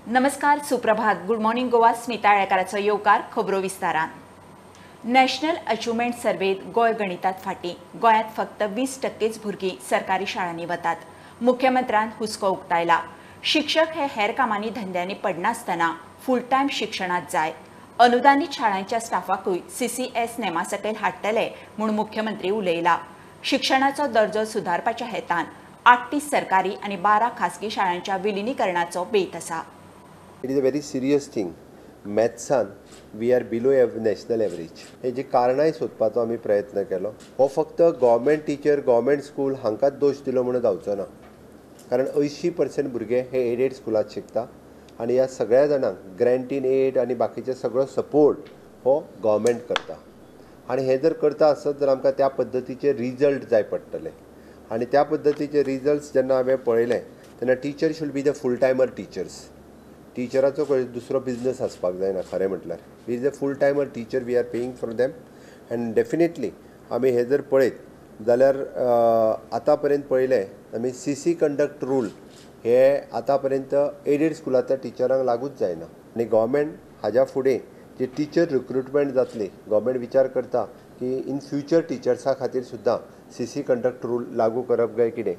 नमस्कार, सुप्रभात, good morning Goa. Smita आळेकाराचो येवकार खबरो विस्तारान. नॅशनल अचिव्हमेंट सर्वेत गोंय गणितात फाटीं. गोंयांत फक्त 20% भुरगीं सरकारी शाळांनी वतात. मुख्यमंत्र्यान हुस्को उक्तायला. शिक्षक हे हेर कामांनी धंद्यांनी पडनासतना फूल टायम शिक्षणांत जाय. अनुदानीत शाळांच्या स्टाफाकूय CCS नेमा सकयल हाडटले म्हूण मुख्यमंत्री उलयला. शिक्षणाचो दर्जो सुदारपाच्या हेतान 38 सरकारी आनी 12 खासगी शाळांच्या विलिनीकरणाचो बेत आसा. It is a very serious thing. मॅथ्सान we are below national average. हेजी कारणांय सोदपाचो आमी प्रयत्न केलो. हो फक्त गव्हर्मेंट टिचर, गव्हर्मेंट स्कूल हांकांच दोश दिलो म्हणून जावचो ना, कारण 80% भुरगे हे एडेड स्कुलांत शिकता आनी ह्या सगळ्या जाणांक ग्रँट इन एड आनी बाकीचे सगळो सपोर्ट हो गव्हर्मेंट करता. आनी हें जर करता आसत जाल्यार आमकां त्या पद्दतीचे रिजल्ट जाय पडटले आनी त्या पद्दतीचे रिजल्ट्स जेन्ना हांवें पळयले तेन्ना teacher should be the full timer teachers. टिचराचो दुसरो बिजनस आसपाक जायना. खरें म्हटल्यार we is a full timer teacher, we are paying for them. And definitely आमी हें जर पळयत जाल्यार आतां पर्यंत पळयलें आमी CC conduct rule हे आतां पर्यंत एडेड स्कुलांतल्या टिचरांक लागूच जायना. आनी गव्हर्मेंट हाज्या फुडें जे टिचर रिक्रुटमेंट जातली, गव्हर्मेंट विचार करता की इन फ्युचर टिचर्सां खातीर सुद्दां CC conduct rule लागू करप काय कितें,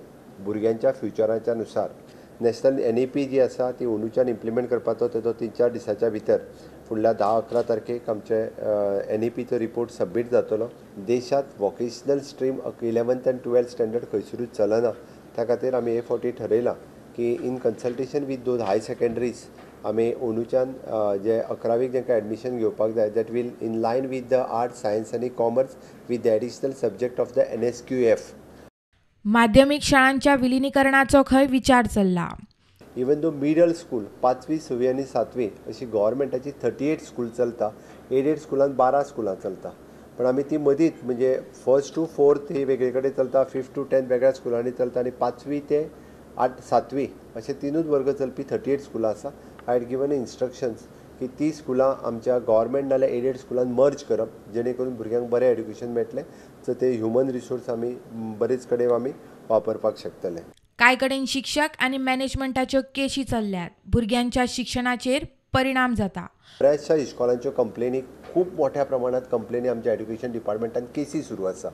भुरग्यांच्या फ्युचराच्या नुसार. नॅशनल NEP जी आसा ती अंदूच्यान इम्प्लिमेंट करपाचो तेजो 3-4 दिसाच्या भितर फुडल्या 10-11 तारखेक आमचे NEPचो रिपोर्ट सबमीट जातलो. देशांत vocational stream 11th आनी 12th standard खंयसरूच चलना, त्या खातीर आमी हे फावटी ठरयलां की in consultation with those high secondaries आमी अंदूच्यान जे 11वीक जांकां एडमिशन घेवपाक जाय that will in line with the arts, science आनी commerce with the additional subject of the NSQF. माध्यमिक शाळांच्या विलिनीकरणाचो खंय विचार चल्ला. इवन दो मिडल स्कूल 5वी, 6वी आनी 7वी अशी गव्हर्मेंटाची 38 स्कूल चलता, एडेड स्कुलान 12 स्कुलां चलता. पण आमी ती मदींच म्हणजे 1st to 4th ही वेगळे कडेन चलता, 5th to 10th वेगळ्या स्कुलांनी चलता आनी 5वी ते 7वी अशे 3 वर्ग चलपी 38 स्कुलां आसा. I had given instructions की ती स्कुलां आमच्या गव्हर्मेंट नाल्यार एडेड स्कुलान मर्ज करप, जेणे करून भुरग्यांक बरें एड्युकेशन मेळटलें. सो ते ह्युमन रिसोर्स आमी बरेच कडेन आमी वापरपाक शकतले. कांय कडेन शिक्षक आनी मॅनेजमेंटाच्यो केशी चल्ल्यात. भुरग्यांच्या शिक्षणाचेर परिणाम जाता. बऱ्याचशा इस्कॉलांच्यो कंप्लेनी, खूब मोठ्या प्रमाणात कंप्लेनी आमच्या एड्युकेशन डिपार्टमेंटान केसी सुरू आसा,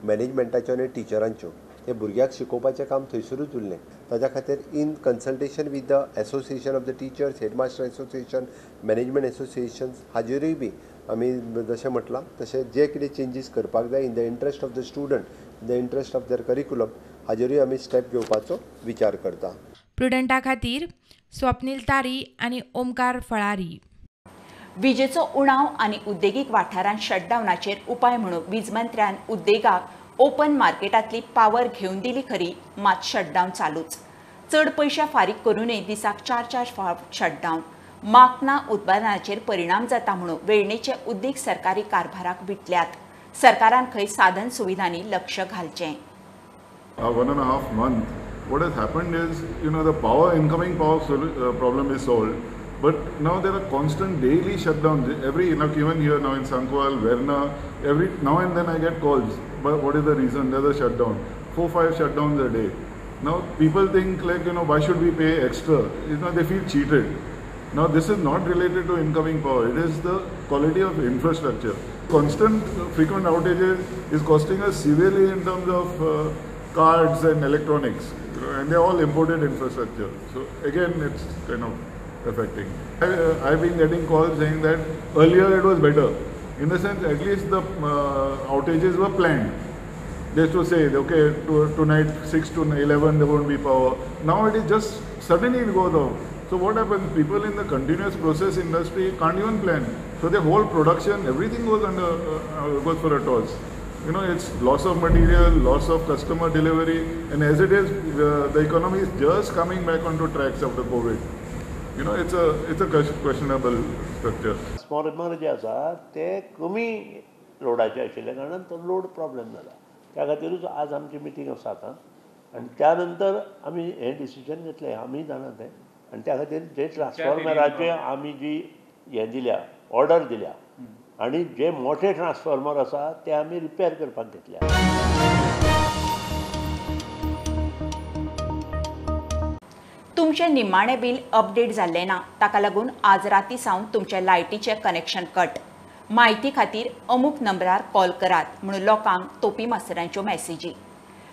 मॅनेजमेंटाच्यो आनी टिचरांच्यो. ते भुरग्याक शिकोवपाचें काम थंयसरूच उरलें. ताज्या खातीर in consultation with the association of the teachers, headmaster association, management associations हाजेरूय बी आमी जशें म्हटलां तशें जे कितें चेंजीस करपाक जाय in the interest of the student, in the interest of their curriculum हाजेरूय आमी स्टेप घेवपाचो विचार करता. प्रुडंटा खातीर स्वप्नील तारी आनी ओमकार फळारी. विजेचो उणाव आनी उद्देगीक वाठारांत शटडावनाचेर उपाय म्हणून वीज मंत्र्यान उद्देगाक ओपन मार्केटांतली पावर घेवन दिली खरी, मात शटडावन चालूच. चड पयशे फारीक करूनय दिसाक 4-4 फावट शटडावन. माकना उत्पादनाचेर परिणाम जाता म्हणून वेळणेचे उद्देग सरकारी कारभाराक विटल्यात. सरकारान खंय साधन सुविधांनी लक्ष घालचें. 1.5 month, what has happened is, you know, the power, incoming power problem is solved, but now there are constant daily shutdowns. Every, you know, even here now in Sancoale, Verna, every now and then I get calls. But what is the reason? There's a shutdown. 4-5 shutdowns a day. Now people think like, you know, why should we pay extra? You know, they feel cheated. Now this is not related to incoming power. It is the quality of infrastructure. Constant frequent outages is costing us severely in terms of cards and electronics, and they're all imported infrastructure. So again, it's kind of affecting. I've been getting calls saying that earlier it was better. In the sense, at least the outages were planned. They used to say, okay, tonight 6 to 11 there won't be power. Now it is just suddenly it goes off. So what happens? People in the continuous process industry can't even plan. So the whole production, everything goes under, goes for a toss. You know, it's loss of material, loss of customer delivery, and as it is, the economy is just coming back onto tracks after COVID. You know, it's a questionable structure. Transformer जे आसा ते कमी लोडाचे आशिल्ल्या कारणान तो load problem जाला. त्या खातीरूच आज आमची मिटींग आसा आतां आनी त्या नंतर आमी हें डिसिजन घेतलें, आमी जाणा तें. आनी त्या खातीर जे ट्रान्सफॉर्मराचे आमी जी हें दिल्या, ऑर्डर दिल्या, आनी जे मोठे ट्रान्सफॉर्मर आसा ते आमी रिपेर करपाक घेतल्या. तुमचें निमाणें बील अपडेट जाल्लें ना, ताका लागून आज राती सावन तुमचें लायटीचें कनेक्शन कट. म्हायती खातीर अमूक नंबरार कॉल करात म्हणून लोकांक तोपी मास्तरांच्यो मॅसेजी.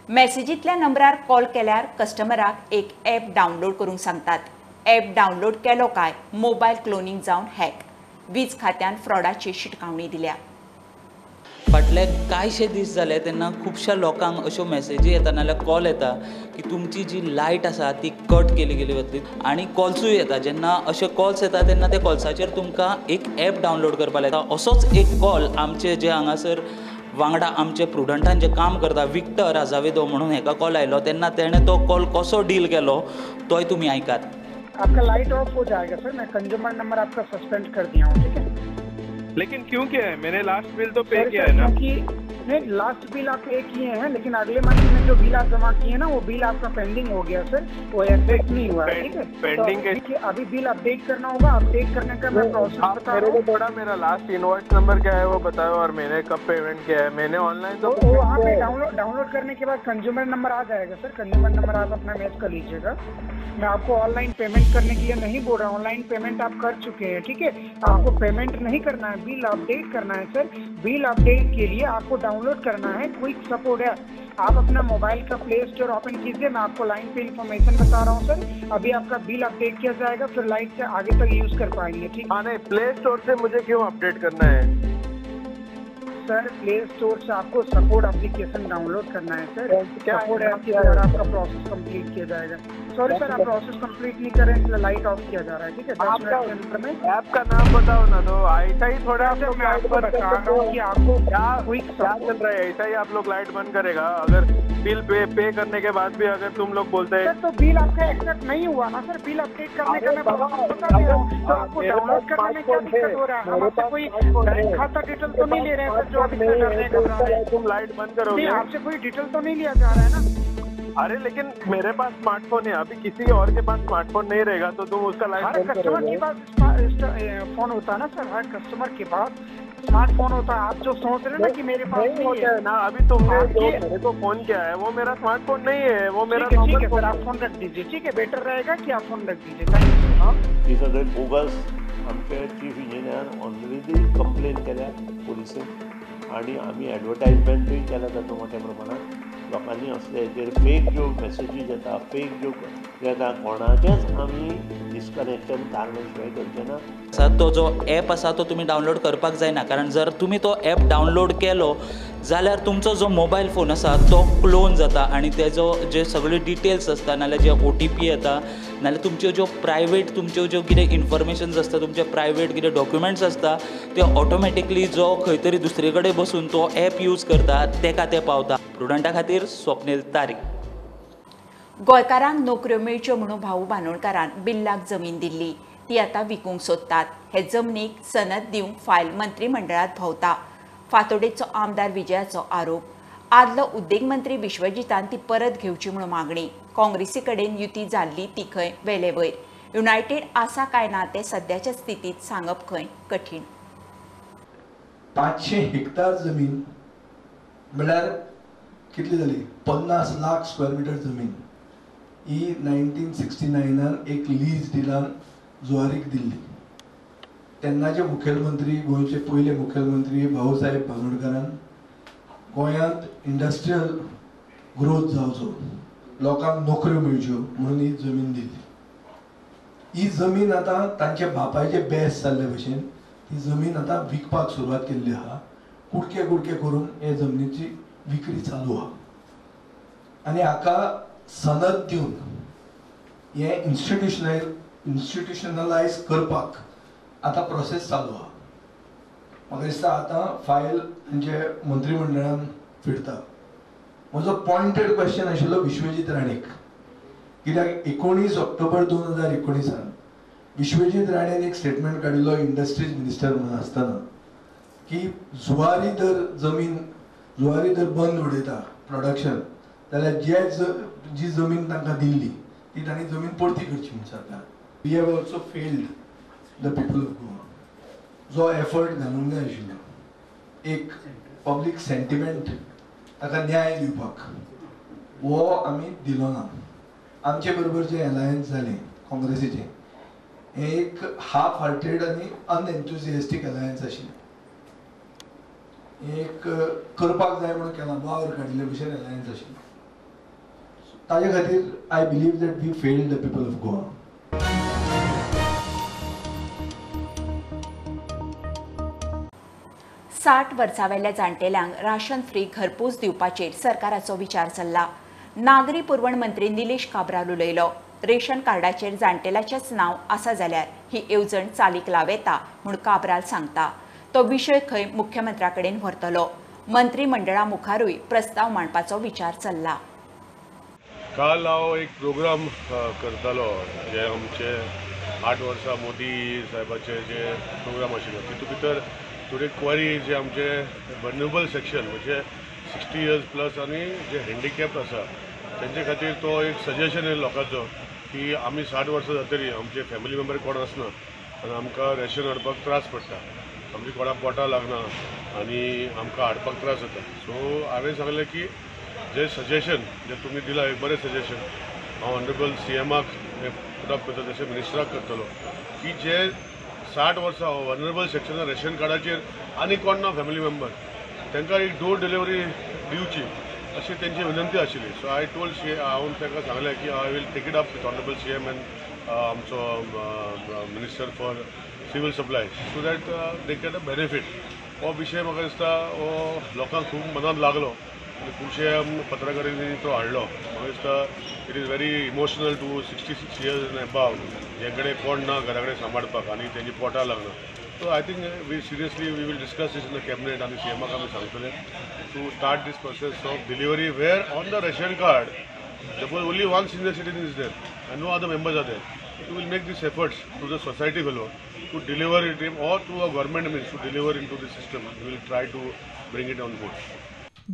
मॅसेजींतल्या नंबरार कॉल केल्यार कस्टमराक एक ॲप डावनलोड करूंक सांगतात. ॲप डावनलोड केलो काय मोबायल क्लोनिंग जावन हॅक. वीज खात्यान फ्रॉडाची शिटकावणी दिल्या. फाटले कांयशे दीस जाले तेन्ना खुबश्या लोकांक अश्यो मॅसेजी येता नाल्यार कॉल येता की तुमची जी लायट आसा ती कट केली गेली वतली आनी कॉल्सूय येता. जेन्ना अशे कॉल्स येता तेन्ना त्या कॉल्साचेर तुमकां एक एप डावनलोड करपाक लायता. असोच एक कॉल आमचे जे हांगासर वांगडा आमचे प्रुडंटान जे काम करता विक्टर आजावेदो म्हणून हेका कॉल आयलो तेन्ना तेणें तो कॉल कसो डील केलो तोय तुमी आयकात. आपका लाइट ऑफ हो जाएगा सर, मैं कंज्यूमर नंबर आपका सस्पेंड कर दिया हूँ, ठीक है? लेकिन क्यों किया है? मैंने लास्ट बिल तो पे किया है ना। क्योंकि नहीं, लास्ट बिल आप पे किए हैं, लेकिन अगले महीने में जो बिल आप जमा किए ना वो बिल आपका पेंडिंग हो गया सर, वो एक्सेप्ट नहीं हुआ, ठीक है? पेंडिंग तो अभी बिल अपडेट करना होगा। अपडेट करने का मैं प्रोसेस बता रहा हूँ। थोड़ा मेरा लास्ट इनवॉइस नंबर क्या है वो बताओ और मैंने कब पेमेंट किया है। मैंने ऑनलाइन तो वहाँ पे डाउनलोड करने के बाद कंज्यूमर नंबर आ जाएगा सर। कंज्यूमर नंबर आप अपना मैच कर लीजिएगा। मैं आपको ऑनलाइन पेमेंट करने के लिए नहीं बोल रहा हूँ, ऑनलाइन पेमेंट आप कर चुके हैं, ठीक है? आपको पेमेंट नहीं करना है, बिल अपडेट करना है सर। बिल अपडेट के लिए आपको डाउनलोड करना है क्विक सपोर्ट ऐप। आप अपना मोबाइल का प्ले स्टोर ओपन कीजिए, मैं आपको लाइन पे इंफॉर्मेशन बता रहा हूँ सर। अभी आपका बिल अपडेट किया जाएगा, फिर लाइन से आगे तक यूज कर पाएंगे, ठीक? हाँ नहीं, प्ले स्टोर से मुझे क्यों अपडेट करना है सर? प्ले स्टोर से आपको सपोर्ट एप्लीकेशन डाउनलोड करना है सर। सपोर्ट ऐप के द्वारा आपका प्रोसेस कंप्लीट किया जाएगा। सॉरी सर, आप प्रोसेस कंप्लीट नहीं कर रहे हैं इसलिए लाइट ऑफ किया जा रहा है, ठीक है? 10 मिनट के अंदर में ऐप का नाम बताओ ना। तो ऐसा ही थोड़ा मैं आपको बता रहा हूँ कि आपको क्विक क्या चल रहा है। ऐसा ही आप लोग लाइट बंद करेगा अगर बिल पे करने के बाद भी अगर तुम लोग बोलते हैं तो बिल आपका एक्सेप्ट नहीं हुआ ना सर। बिल अपडेट करने का मैं बता दे रहा हूँ, तो आपको डाउनलोड करने में क्या दिक्कत हो रहा है? हम आपसे कोई बैंक खाता डिटेल तो नहीं ले रहे हैं सर, जो आप इतना डर रहे हैं। तुम लाइट बंद करोगे, आपसे कोई डिटेल तो नहीं लिया जा रहा है ना? अरे लेकिन मेरे पास स्मार्टफोन है, अभी किसी और के पास स्मार्टफोन नहीं रहेगा तो तुम उसका लाइट हर कस्टमर के पास फोन होता है ना सर, हर कस्टमर के पास स्मार्टफोन होता है। आप जो सोच रहे हैं ना कि मेरे पास नहीं होता है ना। अभी तुमने जो मेरे को फोन किया है वो मेरा स्मार्टफोन नहीं है, वो मेरा ठीक है सर, आप फोन रख दीजिए, ठीक है? बेटर रहेगा कि आप फोन रख दीजिए। Thank you. ही सगळे बोगस आमचे चीफ इंजिनियर ऑलरेडी कंप्लेन केल्या पुलिसेक आनी आमी एडवर्टायजमेंटूय केला तातूंत मोठ्या प्रमाणात. लोकांनी असले हेजेर फेक ज्यो मॅसेजीज येता, फेक ज्यो येता, कोणाचेंच आमी डिस्कनेक्शन कारण शिवाय करचें ना. आसा तो जो एप आसा तो तुमी डावनलोड करपाक जायना, कारण जर तुमी तो एप डावनलोड केलो जाल्यार तुमचो जो मोबायल फोन आसा तो क्लोन जाता आनी तेजो जे सगळे डिटेल्स आसता नाल्यार जे OTP येता नाल्यार तुमच्यो ज्यो प्रायवेट तुमच्यो ज्यो कितें इन्फॉर्मेशन्स आसता, तुमचे प्रायवेट कितें डॉक्युमेंट्स आसता ते ऑटोमॅटिकली जो खंय तरी दुसरे कडेन बसून तो एप यूज करता तेका ते पावता. प्रुडंटा खातीर स्वप्नील तारी. गोंयकारांक नोकऱ्यो मेळच्यो म्हणून भाऊ बांदोडकारान बिल्लाक जमीन दिल्ली, ती आतां विकूंक सोदतात. हे जमनीक सनद दिवंक फायल मंत्रिमंडळांत भोंवता. फातोडेचो आमदार विजयाचो आरोप. आदलो उद्देग मंत्री विश्वजितान ती परत घेवची म्हणून मागणी. काँग्रेसी कडेन युती जाल्ली ती खंय वेले वयर. युनायटेड आसा काय ना ते सद्याच्या स्थितीत सांगप खंय कठीण. 500 हेक्टर जमीन म्हळ्यार कितली जाली? 50 लाख स्क्वेअर मिटर जमीन ही 1969 एक लीज डिलान जुवारीक दिल्ली. तेन्नाचे मुखेलमंत्री, गोंयचे पयले मुखेलमंत्री भाऊसाहेब बांदोडकारान गोंयांत इंडस्ट्रियल ग्रोथ जावचो, लोकांक नोकऱ्यो मेळच्यो म्हणून ही जमीन दिली. ही जमीन आतां तांच्या बापायचे बेस जाल्ले भशेन ही जमीन आतां विकपाक सुरवात केल्ली आहा. कुडके कुडके करून हे जमनीची विक्री चालू आहा आनी हाका सनद दिवन हें इन्स्टिट्युशनलायज करपाक आतां प्रोसेस चालू आहा. म्हाका दिसता आतां फायल तांचे मंत्रिमंडळान फिरता. म्हजो पॉयंटेड क्वेश्चन आशिल्लो विश्वजीत राणेक, कित्याक 19 ऑक्टोबर 2019 विश्वजीत राणेन एक स्टेटमेंट काडिल्लो इंडस्ट्रीज मिनिस्टर म्हणून आसतना की जुवारी जर जमीन, जुवारी जर बंद उडयता प्रोडक्शन जाल्यार जी जमीन तांकां दिल्ली ती तांणी जमीन परती करची म्हूण सरकार. We have also failed the people of Goa. जो एफर्ट घालूंक जाय आशिल्लो एक पब्लीक सेंटिमेंट ताका न्याय दिवपाक, हो आमी दिलो ना. आमचे बरोबर जे अलायन्स जालें काँग्रेसीचें हें एक हाफ हार्टेड आनी अनएन्थुजिएस्टीक अलायन्स आशिल्लें. एक करपाक जाय म्हणून केलां, वावर काडिल्ले भशेन अलायन्स आशिल्लें. ताजे खातीर I believe that we failed the people of Goa. 60 वर्सां वेल्या जाण्टेल्यांक राशन फ्री घरपोच दिवपाचेर सरकाराचो विचार चल्ला. नागरी पुरवण मंत्री निलेश काब्राल उलयलो. रेशन कार्डाचेर जाण्टेल्याचेंच नांव आसा जाल्यार ही येवजण चालीक लावं येता म्हूण काब्राल सांगता. तो विशय खंय मुख्यमंत्र्या कडेन व्हरतलो. मंत्रिमंडळा मुखारूय प्रस्ताव मांडपाचो विचार चल्ला. काल हांव एक प्रोग्राम करतालो, जे आमचे 8 वर्सां मोदी साहेबाचे जे प्रोग्राम आशिल्लो तितूंत भितर थोडी क्वारी जे आमचे वनरेबल सेक्शन म्हणजे 60 इयर्स प्लस आनी जे हँडिकॅप आसा तेंचे खातीर तो एक सजेशन येयलो लोकांचो की आमी 60 वर्सां जातरी आमचे फॅमिली मेंबर कोण आसना आनी आमकां रेशन हाडपाक त्रास पडटा, आमची कोणाक पोटां लागना आनी आमकां हाडपाक त्रास जाता. सो हांवें सांगलें की जे सजेशन जे तुमी दिलां एक बरें सजेशन, हांव ऑनरेबल सी एमाक हें पुट अप करता तशें मिनिस्टराक करतलो की जे 60 वर्सां वनरेबल सेक्शना रेशन कार्डाचेर आनी कोण ना फॅमिली मेंबर तांकां एक डोर डिलिव्हरी दिवची अशी तेंची विनंती आशिल्ली. सो I told सी हांव तांकां सांगलें की I will take it up with honourable C M and आमचो minister for civil supplies so that they get a benefit. हो विशय म्हाका दिसता हो लोकांक खूब मनांत लागलो आनी खुबशे पत्रकारांनी तो हाडलो. म्हाका दिसता it is very emotional to 66 years and above जे कडेन कोण ना घरा कडेन सांबाळपाक आनी तेंची पोटां लागना. So I think we seriously we will discuss this in the cabinet आनी सी एमाक आमी सांगतले to start this process of delivery where on the ration card suppose only one senior citizen is there and no other members are there. We will make these efforts to the society fellow to deliver it or to a government means to deliver into the system. We will try to bring it on board.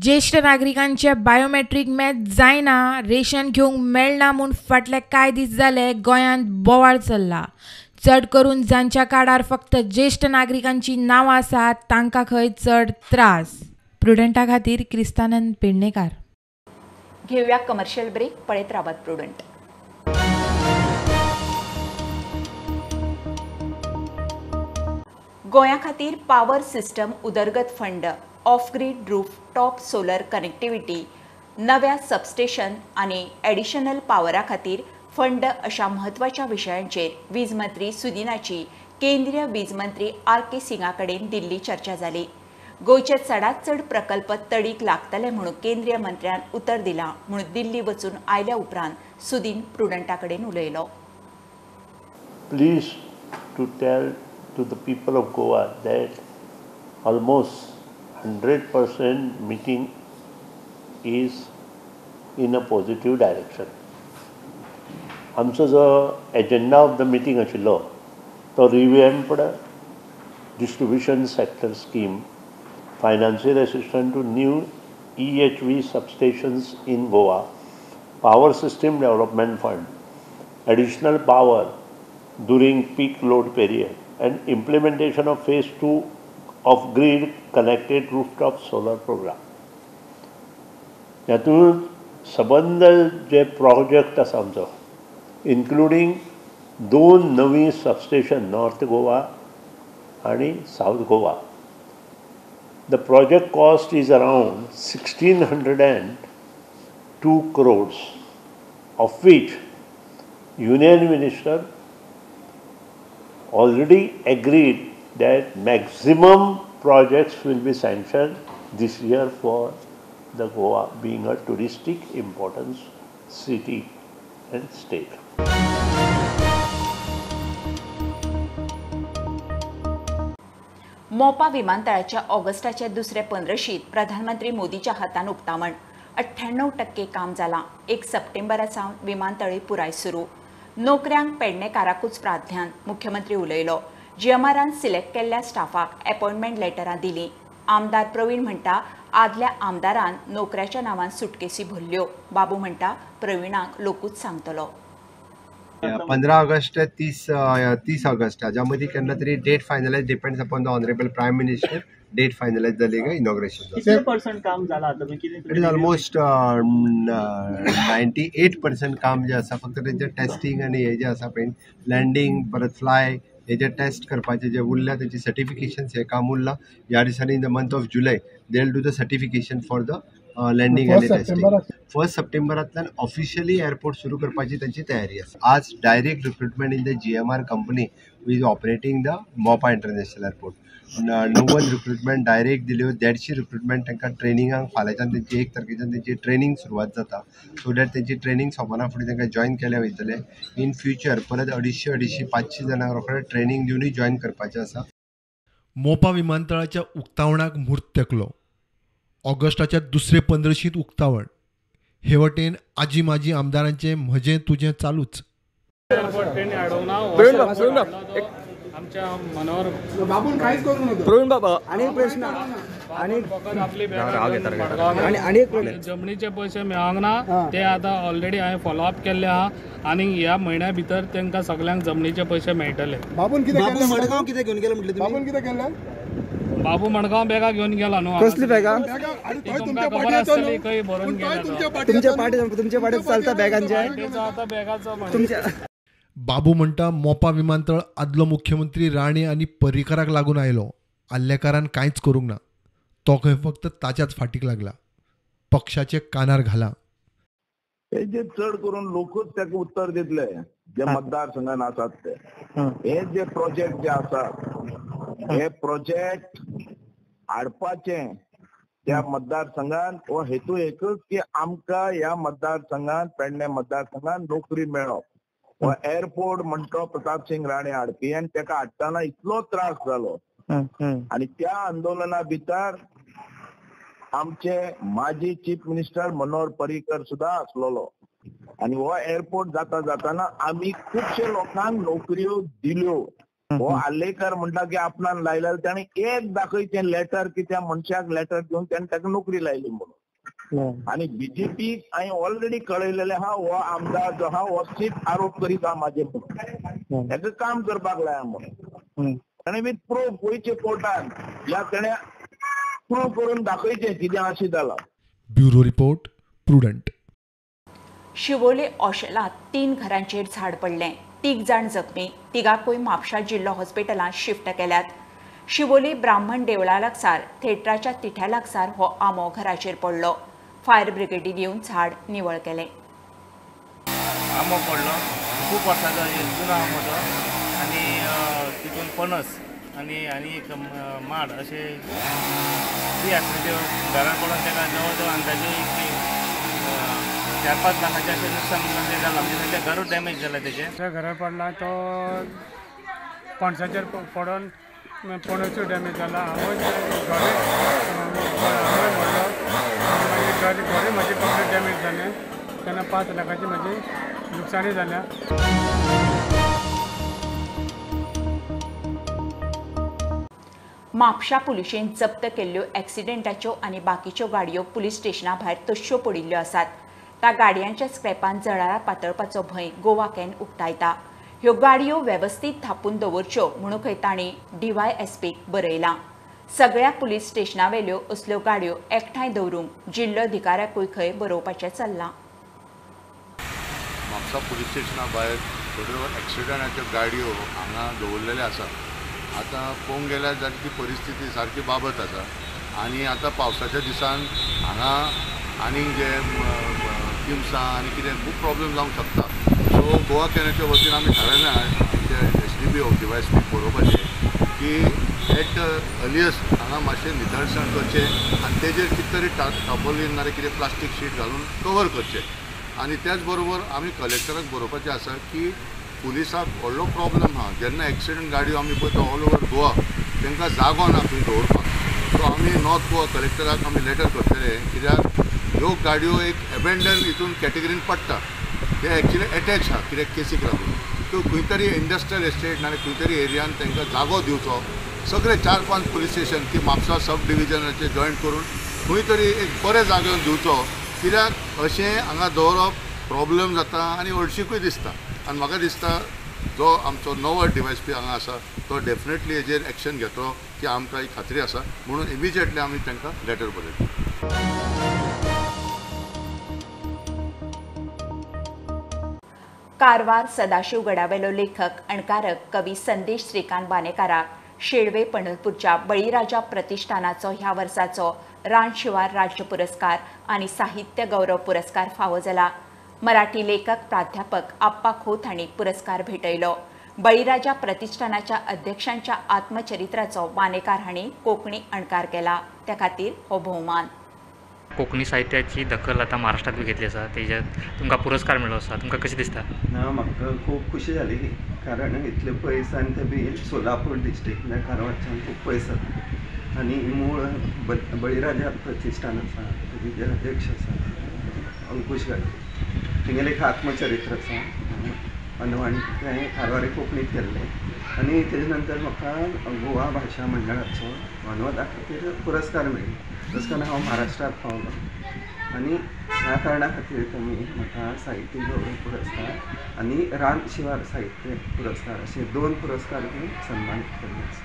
ज्येश्ठ नागरिकांचे biometric match जायना, ration घेवंक मेळना म्हूण फाटले कांय दीस जाले गोंयांत बोवाळ चल्ला. चड करून जांच्या कार्डार फक्त ज्येश्ठ नागरिकांची नांवां आसात तांकां खंय चड त्रास. प्रुडंटा खातीर क्रिस्तानंद पेडणेकार. घेवया कमर्शियल ब्रेक. पळयत रावात प्रुडंट. गोंया खातीर पावर सिस्टम उदरगत fund, off grid roof top solar connectivity, नव्या सबस्टेशन आनी एडिशनल पावरा खातीर फंड अशा म्हत्वाच्या विशयांचेर वीज मंत्री सुदिनाची केंद्रीय वीज मंत्री आर के सिंगा कडेन दिल्ली चर्चा जाली. गोंयचे चडात चड प्रकल्प तडीक लागतले म्हणून केंद्रीय मंत्र्यान उतर दिलां म्हणून दिल्ली वचून आयल्या उपरांत सुदीन प्रुडंटा कडेन उलयलो. Please to tell to the people of Goa that almost 100% meeting is in a positive direction. आमचो जो एजेंडा ऑफ the meeting आशिल्लो तो revamped distribution sector scheme, financial assistance to new EHV substations in Goa, power system development fund, additional power during peak load period and implementation of phase 2 of grid connected rooftop solar program. हातूंत सबंद जे project आसा आमचो including 2 नवीं substation north Goa आनी south Goa. The project cost is around 1,602 crores, of which Union Minister already agreed that maximum projects will be sanctioned this year for the Goa being a touristic importance city and state. Mopa विमानतळाच्या ऑगस्टाच्या दुसऱ्या पंद्रशीत प्रधानमंत्री मोदीच्या हातान उक्तावण. 98% काम जालां. 1 सप्टेंबरा सावन विमानतळी पुराय सुरू. नोकऱ्यांक पेडणेकाराकूच प्राधान्य, मुख्यमंत्री उलयलो. जीएमआरान सिलेक्ट केल्ल्या स्टाफाक अपॉइंटमेंट लेटरां दिलीं. आमदार प्रवीण म्हणटा आदल्या आमदारान नोकऱ्याच्या नांवान सुटकेसी भरल्यो. बाबू म्हणटा प्रवीणाक लोकूच सांगतलो. 15 ऑगस्ट ते 30 ऑगस्ट हाज्या मदीं केन्ना तरी date finalise, depends upon the honourable prime minister, date finalise जाली काय इनॉग्रेशन. कितले पर्संट काम जाला आतां? It is almost 98% काम जें आसा, फक्त तेंचें टेस्टिंग आनी हें जें आसा पळय लँडींग परत फ्लाय हे जे टेस्ट करपाचे जे उरल्या तेची सर्टिफिकेशन्स हे काम उरलां. ह्या दिसांनी in the month of July they will do the certification for the landing आनी टेस्टिंग. 1 सप्टेंबरांतल्यान ऑफिशियली एअरपोर्ट सुरू करपाची तांची तयारी आसा. आज direct recruitment in the GMR company which is operating the Mopa international airport. 90 recruitment direct दिल्यो, 150 recruitment तांकां ट्रेनिंगाक फाल्यांच्यान तेंची 1 तारखेच्यान तेंची ट्रेनिंग सुरवात जाता. सो that तेंची ट्रेनिंग सोंपना फुडें तांकां जॉयन केलें वयतलें. इन फ्युचर परत 250 250 500 जाणांक रोखडे ट्रेनिंग दिवनूय जॉयन करपाचें आसा. मोपा विमानतळाच्या उक्तावणाक म्हूर्त तेंकलो. ऑगस्टाच्या दुसरे 15शींत उक्तावण. हे वटेन आजी माजी आमदारांचें म्हजें तुजें चालूच. आमच्या मनोहर प्रवीण बाबा आणि प्रश्न आणि जमनीचे पयशे मेळोंक ना ते आतां ऑलरेडी हांवें फॉलोअप केल्ले आहा आनी ह्या म्हयन्या भितर तांकां सगल्यांक जमनीचे पयशे मेळटले. बाबून कितें मडगांव कितें घेवन गेले म्हटलें? बाबून कितें केलें? बाबू मडगांव बॅगां घेवन गेला न्हू. कसली बॅगां? खबर आसतली खंय भरून गेला. तुमच्या पाटे चलता बॅगांचे. आतां बॅगाचो तुमच्या बाबू म्हणटा मोपा विमानतळ आदलो मुख्यमंत्री राणे आनी पर्रीकाराक लागून आयलो. आल्लेकारान कांयच करूंक ना. तो खंय फक्त ताच्याच फाटीक लागला. पक्षाचे कानार घाला. हे जे चड करून लोकच ताका उत्तर दितले जे मतदारसंघान आसात ते. हे जे प्रोजेक्ट जे आसात हे प्रोजेक्ट हाडपाचे त्या मतदारसंघान हो हेतू एकच की आमकां ह्या मतदारसंघान पेडणे मतदारसंघान नोकरी मेळप. हो एअरपोर्ट म्हणटो प्रताप सिंग राणे हाडपी आनी ताका हाडटना इतलो त्रास जालो आनी त्या आंदोलना भितर आमचे माजी चीफ मिनिस्टर मनोहर पर्रीकर सुद्धा आसलेलो आनी हो एअरपोर्ट जाता जाताना आमी खुबशे लोकांक नोकऱ्यो दिल्यो. हो आल्लेकर म्हणटा की आपणान लायलें ताणें एक दाखयचें लेटर की त्या मनशाक लेटर दिवन ताणें ताका नोकरी लायली म्हणून. आनी बीजेपी हांवें ऑलरेडी कळयलेलें आहा हो आमदार जो आहा हो चीफ आरोप करीत आहा म्हाजेर म्हणून, ताका काम करपाक लाया म्हणून. ताणें विथ प्रूफ वयचें कोर्टान या ताणें प्रूफ करून दाखयचें कितें अशें जालां. Bureau report, Prudent. Siolim ऑशेलांत 3 घरांचेर झाड पडलें. 3 जाण जखमी. तिगाकूय म्हापशा जिल्लो हॉस्पिटलांत शिफ्ट केल्यात. शिवोली ब्राह्मण देवळा लागसार थेटराच्या तिठ्या लागसार हो आंबो घराचेर पडलो. फायर ब्रिगेडीन येवन झाड निवळ केलें. आंबो पडलो खूब वर्सांचो जुनो आंबो तो आनी तितून पणस आनी आनी एक माड अशें ती आसली त्यो घरान पडून ताका जवळ जवळ अंदाजे एक 4-5 लाखाचें अशें नुकसान जालां. म्हणजे तांचें घरूच डॅमेज जालें तेजें. घरार पडला तो पणसाचेर पडून पणसूय डॅमेज जाला. हांवूय घरूय पडलो मागीर घरूय म्हजें कपडे डॅमेज जालें तेन्ना 5 लाखाची म्हजी नुकसानी जाल्या. म्हापशा पुलिशेन जप्त केल्ल्यो एक्सिडेंटाच्यो आनी बाकीच्यो गाडयो पुलीस स्टेशना भायर तश्यो पडिल्ल्यो आसात. त्या गाडयांच्या स्क्रॅपान जळारां पातळपाचो भंय गोवा can उक्तायता. ह्यो गाडयो वेवस्थीत थापून दवरच्यो म्हणून खंय तांणी डीवायएसपीक बरयलां. सगळ्या पुलीस स्टेशनावेल्यो असल्यो गाडयो एकठांय दवरूंक जिल्लोधिकाऱ्याकूय खंय बरोवपाचें चल्लां. म्हापसा पुलीस स्टेशना भायर थोड्यो एक्सिडंटाच्यो गाडयो हांगा दवरलेल्यो आसात. आतां पळोवंक गेल्यार जाल्यार ती परिस्थिती सारकी बाबत आसा आनी आतां पावसाच्या दिसान हांगा आनीक जे किमसां आनी कितें खूब प्रॉब्लम जावंक शकता. सो गोवा कॅनाच्या वतीन आमी थारायलां आमचे SDPO DYSP बरोवपाचें की एट अर्लियस्ट हांगा मातशें नितळसाण करचें आनी तेजेर कितें तरी टापोलीन नाजाल्यार कितें प्लास्टीक शीट घालून कवर करचें. आनी त्याच बरोबर आमी कलेक्टराक बरोवपाचें आसा की पुलिसाक व्हडलो प्रॉब्लम आहा जेन्ना एक्सिडंट गाडयो आमी पळयता ऑल ओवर गोवा तांकां जागो ना थंय दवरपाक. सो आमी नॉर्थ गोवा कलेक्टराक आमी लेटर करतले कित्याक ह्यो गाडयो एक एबेंडन हितून कॅटेगरीन पडटा, ते एक्चुली एटॅच आहा कित्याक केसीक लागून. सो खंय तरी इंडस्ट्रियल एस्टेट नाजाल्यार खंय तरी एरियान तांकां जागो दिवचो. सगळे 4-5 पुलीस स्टेशन की म्हापसा सब डिविजनाचे जॉयन करून खंय तरी एक बरे जाग्यार दिवचो कित्याक अशें हांगा दवरप प्रॉब्लम जाता आनी हळशिकूय दिसता. आनी म्हाका दिसता जो आमचो नवो DYSP हांगा आसा तो डेफिनेटली हेजेर एक्शन घेतलो की आमकां ही खात्री आसा म्हणून इमिजिएटली आमी तांकां लेटर बरयतले. कारवार सदाशिवगडावेलो लेखक अणकारक कवी संदेश श्रीकांत बानेकाराक शेळवे पंढरपूरच्या बळीराजा प्रतिष्ठानाचो ह्या वर्साचो रानशिवार राज्य पुरस्कार आनी साहित्य गौरव पुरस्कार फावो जाला. मराठी लेखक प्राध्यापक आप्पा खोत हांणी पुरस्कार भेटयलो. बळीराजा प्रतिष्ठानाच्या अध्यक्षांच्या आत्मचरित्राचो बानेकार हांणी कोंकणी अणकार केला, त्या खातीर हो भोवमान. कोंकणी साहित्याची दखल आतां महाराष्ट्रांत बी घेतली आसा, तेज्यात तुमकां पुरस्कार मेळ्ळो आसा, तुमकां कशें दिसता? ना, म्हाका खूब खुशी जाली, कारण इतले पयस आनी ते बी सोलापूर डिस्ट्रिक्ट म्हळ्यार कारवारच्यान खूब पयस आसा आनी मूळ बळीराजा प्रतिष्ठान आसा, तेजे जे अध्यक्ष आसा अंकुश गाडे, तेंगेलें एक आत्मचरित्र आसा अनवाणी, तें कारवारी कोंकणींत केल्लें आनी तेजे नंतर म्हाका गोवा भाशा मंडळाचो अनुवादा खातीर पुरस्कार मेळ्ळो. तशें करून हांव महाराष्ट्रांत पावलो आनी ह्या कारणा खातीर तुमी म्हाका साहित्य गौरव पुरस्कार आनी रान शिवार साहित्य पुरस्कार अशे 2 पुरस्कार दिवन सन्मानीत केल्ले आसा.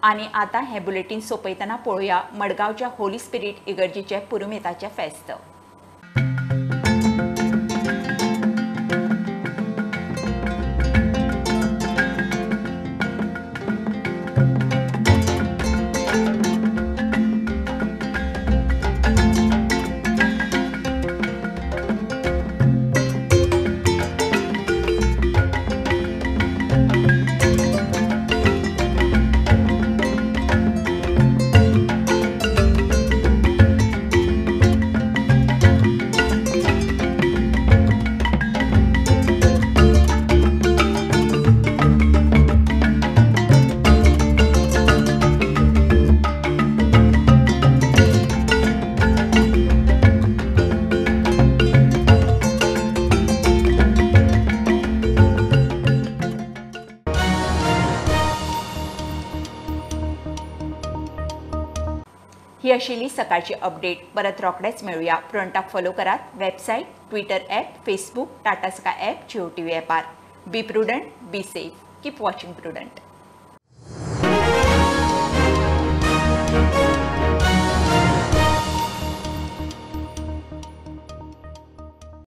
आनी आतां हें बुलेटीन सोंपयतना पळोवया मडगांवच्या होली स्पिरीट इगर्जीचें पुरुमेताचें फेस्त. ही आशिल्ली सकाळची अपडेट. परत रोखडेच मेळुया. प्रुडंटाक फॉलो करात website, Twitter app, Facebook, Tata Sky app, Jio TV ॲपार. Be prudent, be safe, keep watching Prudent.